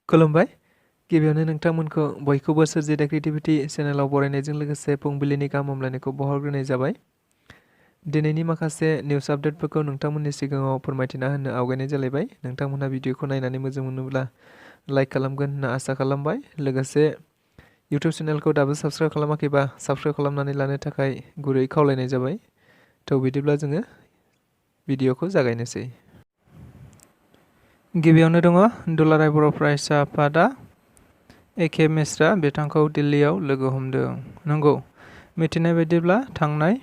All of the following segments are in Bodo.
खुलुमबाय गिबियावनो नोंथांमोनखौ बयखौबो सोरजि द क्रिएटिविटी चेनेलाव बरायनायजों लोगोसे फुंबिलिनि गाहाम हामलायनायखौ बावहरग्रोनाय जाबाय। दिनैनि माखासे निउस आपडेटफोरखौ नोंथांमोननि सिगाङाव फोरमायथिना होनो आवगायनाय जालायबाय। नोंथांमोनहा भिडिअखौ नायनानै मोजां मोनोब्ला लाइक खालामगोन होनना आसा खालामबाय। लोगोसे इउटिउब चेनेलखौ दाबो साबस्क्राइब खालामाखैबा साबस्क्राइब खालामनानै लानो थाखाय गुरै खावलायनाय जाबाय। थ' बिदिब्ला जोङो भिडिअखौ जागायनोसै। गिबियावनो दङ दुलाराय बर' फरायसा आफादा एके मिश्रा बिथांखौ दिल्लीयाव लोगो हमदों। नंगौ, मिथिनाय बायदिब्ला थांनाय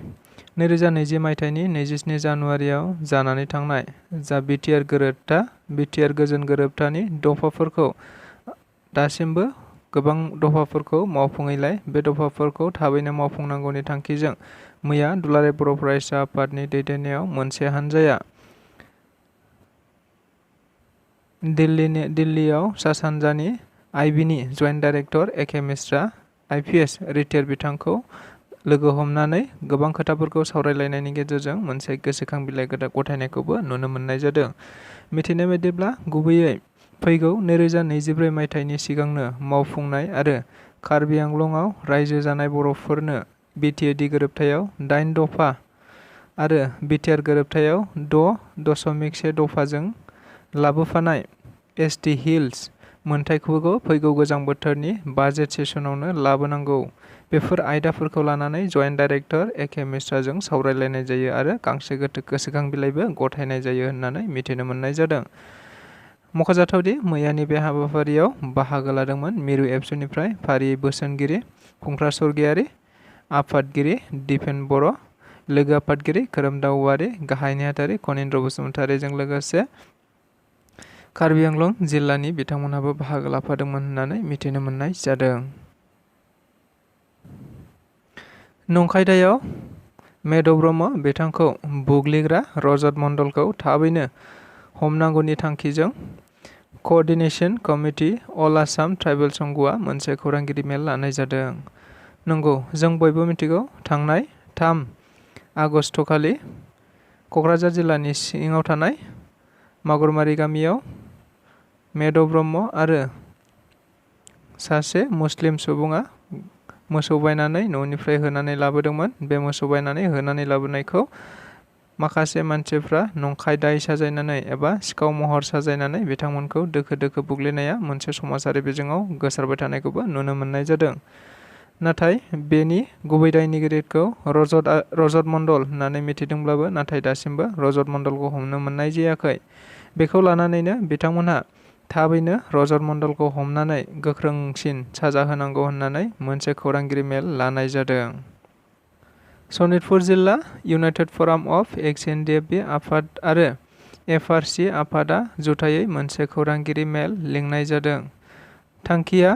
2020 मायथाइनि 27 जानुवारियाव जानानै थांनाय जा बिटिआर गोजोन गोरोबथानि दफाफोरखौ दासिमबो गोबां दफाफोरखौ मावफुङैलाय बे दफाफोरखौ थाबैनो मावफुंनांगौनि थांखिजों मैया दुलाराय बर' फरायसा आफादनि दैदेननायाव मोनसे हानजाया दिल्लीयाव सा सानजानि आइबिनि जइन्ट डाइरेक्टर एके मिश्रा आइपिएस रिटायार बिथांखौ लोगो हमनानै गोबां खोथाफोरखौ सावरायलायनायनि गेजेरजों मोनसे गोसोखां बिलाइ गथायनायखौबो नुनो मोननाय जादों। मिथिनाय बायदिब्ला गुबैयै फैगौ 2024 मायथाइनि सिगांनो मावफुंनाय आरो कार्बि आंलंआव रायजो जानाय बर'फोरनो बिटिएडि गोरोबथायाव 8 दफा आरो बिटिआर गोरोबथायाव 6.1 दफाजों लाबोफानाय एसटि हिल्स मोनथायखौबो फैगौ गोजां बोथोरनि बाजेट सेसनावनो लाबोनांगौ। बेफोर आयदाफोरखौ लानानै जइन्ट डाइरेक्टर एके मिश्राजों सावरायलायनाय जायो आरो गांसे गोसोखां बिलाइबो गथायनाय जायो होननानै मिथिनो मोननाय जादों। मख'जाथावदि मैयानि बे हाबाफारियाव बाहागो लादोंमोन मिरु एबसुनिफ्राय फारियै बोसोनगिरि खुंख्रा सरगियारि, आफादगिरि दिपेन बर', लोगो आफादगिरि खोरोमदाव औवारि, गाहाय नेहाथारि खनीन्द्र बसुमतारीजों लोगोसे कार्बि आंलं जिल्लानि बिथांमोनहाबो बाहागो लाफादोंमोन होननानै मिथिनो मोननाय जादों। नंखायदायाव मेद' ब्रह्म बिथांखौ बुग्लिग्रा रजत मण्डलखौ थाबैनो हमनांगौनि थांखिजों क'अर्डिनेशन कमिटि अल आसाम ट्राइबेल संघआ मोनसे खौरांगिरि मेल लानाय जादों। नंगौ, जों बयबो मिथिगौ थांनाय 3 आगस्तखालि क'क्राझार जिल्लानि सिङाव थानाय मागुरमारि गामियाव मेद' ब्रह्म आरो सासे मुस्लिम सुबुङा मोसौ बायनानै न'निफ्राय होनानै लाबोदोंमोन। बे मोसौ बायनानै होनानै लाबोनायखौ माखासे मानसिफ्रा नंखाय दाय साजायनानै एबा सिखाव महर साजायनानै बिथांमोनखौ दोखो दोखो बुग्लिनाया मोनसे समाजारि बिजोङाव गोसारबाय थानायखौबो नुनो मोननाय जादों। नाथाय बेनि गुबै दायनिगिरिखौ रजत मण्डल होननानै मिथिदोंब्लाबो नाथाय दासिमबो रजत मण्डलखौ हमनो मोननाय जायाखै। बेखौ लानानैनो बिथांमोनहा थाबैनो रजत मण्डलखौ हमनानै गोख्रोंसिन साजा होनांगौ होननानै मोनसे खौरांगिरि मेल लानाय जादों। सनितपुर जिल्ला इउनाइटेड फराम अफ एक्स एनडिएफबि आफाद आरो एफआरसि आफादा जुथायै मोनसे खौरांगिरि मेल लिंनाय जादों। थांखिया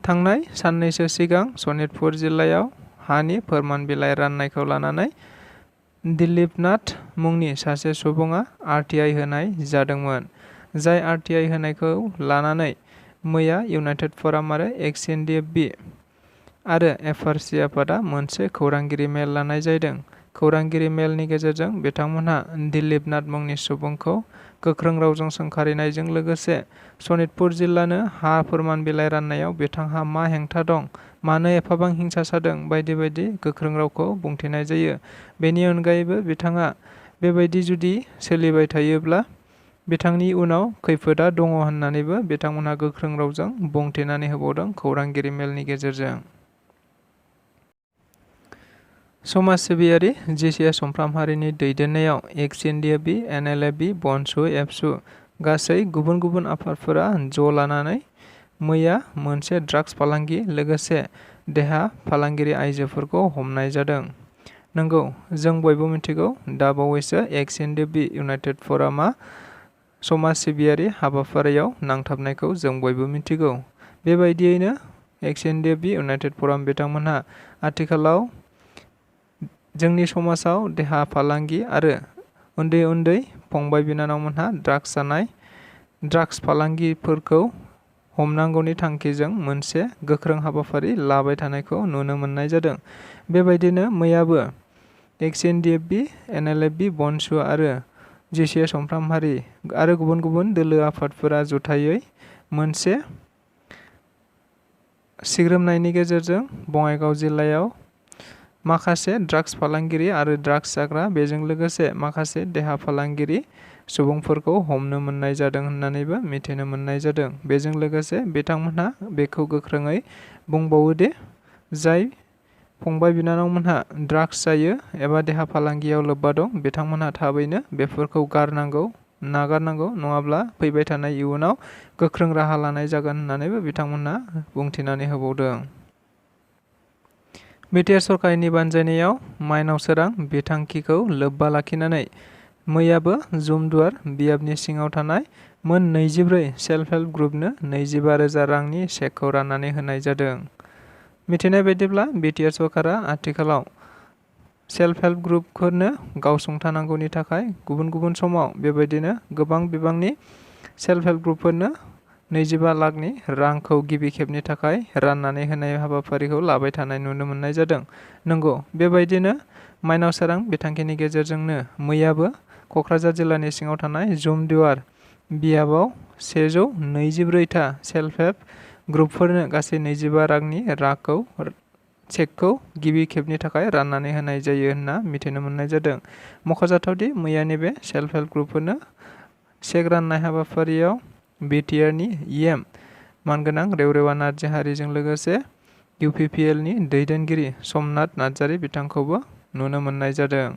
थांनाय साननैसो सिगां सनितपुर जिल्लायाव हानि फोरमान बिलाइ राननायखौ लानानै दिलीप नाथ मुंनि सासे सुबुङा आरटिआइ होनाय जादोंमोन। जाय आरटिआइ होनायखौ लानानै मैया इउनाइटेड फराम आरो एक्स एनडिएफबि आरो एफआरसि आफादा मोनसे खौरांगिरि मेल लानाय जादों। खौरांगिरि मेलनि गेजेरजों बिथांमोनहा दिलीप नाथ मुंनि सुबुंखौ गोख्रों रावजों सोंखारिनायजों लोगोसे सनितपुर जिल्लानो हा फोरमान बिलाइ राननायाव बिथांहा मा हेंथा दं, मानो एफाबां हिंसा जादों बायदि बायदि गोख्रों रावखौ बुंथिनाय जायो। बेनि अनगायैबो बिथाङा बेबायदि जुदि सोलिबाय थायोब्ला बिथांनि उनाव खैफोदा दङ होननानैबो बिथांमोनहा गोख्रों रावजों बुंथिनानै होबावदों खौरांगिरि मेलनि गेजेरजों। समाज सिबियारि जिसिए समफ्राम हारिनि दैदेननायाव एक्स एनडिएफबि एनएलएफबि BoNSU एबसु गासै गुबुन गुबुन आफादफोरा ज' लानानै मैया मोनसे ड्राग्स फालांगि लोगोसे देहा फालांगिरि आइजोफोरखौ हमनाय जादों। नंगौ, जों बयबो मिथिगौ दा बावैसो एक्स एनडिएफबि इउनाइटेड फरामआ समाज सिबियारि हाबाफारियाव नांथाबनायखौ जों बयबो मिथिगौ। बेबायदियैनो एक्स एनडिएफबि इउनाइटेड फराम बिथांमोनहा आथिखालाव जोंनि समाजाव देहा फालांगि आरो उन्दै उन्दै फंबाय बिनानावमोनहा ड्राग्स जानाय ड्राग्स फालांगिफोरखौ हमनांगौनि थांखिजों मोनसे गोख्रों हाबाफारि लाबाय थानायखौ नुनो मोननाय जादों। बेबायदिनो मैयाबो एक्स एनडिएफबि एनएलएफबि BoNSU आरो जिसिए समफ्राम हारि आरो गुबुन गुबुन दोलो आफादफोरा जुथायै मोनसे सिग्रोमनायनि गेजेरजों बङाइगाव जिल्लायाव माखासे ड्राग्स फालांगिरि आरो ड्राग्स जाग्रा बेजों लोगोसे माखासे देहा फालांगिरि सुबुंफोरखौ हमनो मोननाय जादों होननानैबो मिथिनो मोननाय जादों। बेजों लोगोसे बिथांमोनहा बेखौ गोख्रोङै बुंबावो दि जाय फंबाय बिनानावमोनहा ड्राग्स जायो एबा देहा फालांगियाव लोब्बा दं बिथांमोनहा थाबैनो बेफोरखौ नागारनांगौ नङाब्ला फैबाय थानाय इयुनाव गोख्रों राहा लानाय जागोन होननानैबो बिथांमोनहा बुंथिनानै होबावदों। बिटिआर सरकारनि बानजायनायाव माइनाव सोरां बिथांखिखौ लोब्बा लाखिनानै मैयाबो जुमदुवार बियाबनि सिङाव थानाय मोन 24 सेल्फ हेल्प ग्रुपनो 25,000 रांनि चेकखौ राननानै होनाय जादों। मिथिनाय बायदिब्ला बिटिआर सरकारा आथिखालाव सेल्फ हेल्प ग्रुपफोरनो गावसुंथानांगौनि थाखाय गुबुन गुबुन समाव बेबायदिनो गोबां बिबांनि सेल्फ हेल्प ग्रुपफोरनो 25 लाखनि रांखौ गिबि खेबनि थाखाय राननानै होनाय हाबाफारिखौ लाबाय थानाय नुनो मोननाय जादों। नंगौ, बेबायदिनो माइनाव सोरां बिथांखिनि गेजेरजोंनो मैयाबो क'क्राझार जिल्लानि सिङाव थानाय जुमदुवार बियाबाव 124 था सेल्फ हेल्प ग्रुपफोरनो गासै 25 रांनि चेकखौ गिबि खेबनि थाखाय राननानै होनाय जायो होनना मिथिनो मोननाय जादों। मख'जाथावदि मैयानि बे सेल्फ हेल्प ग्रुपफोरनो चेक राननाय हाबाफारियाव बिटिआरनि इएम मानगोनां रेवरेवा नार्जारिजों लोगोसे इउपिपिएलनि दैदेनगिरि समनाथ नार्जारि बिथांखौबो नुनो मोननाय जादों।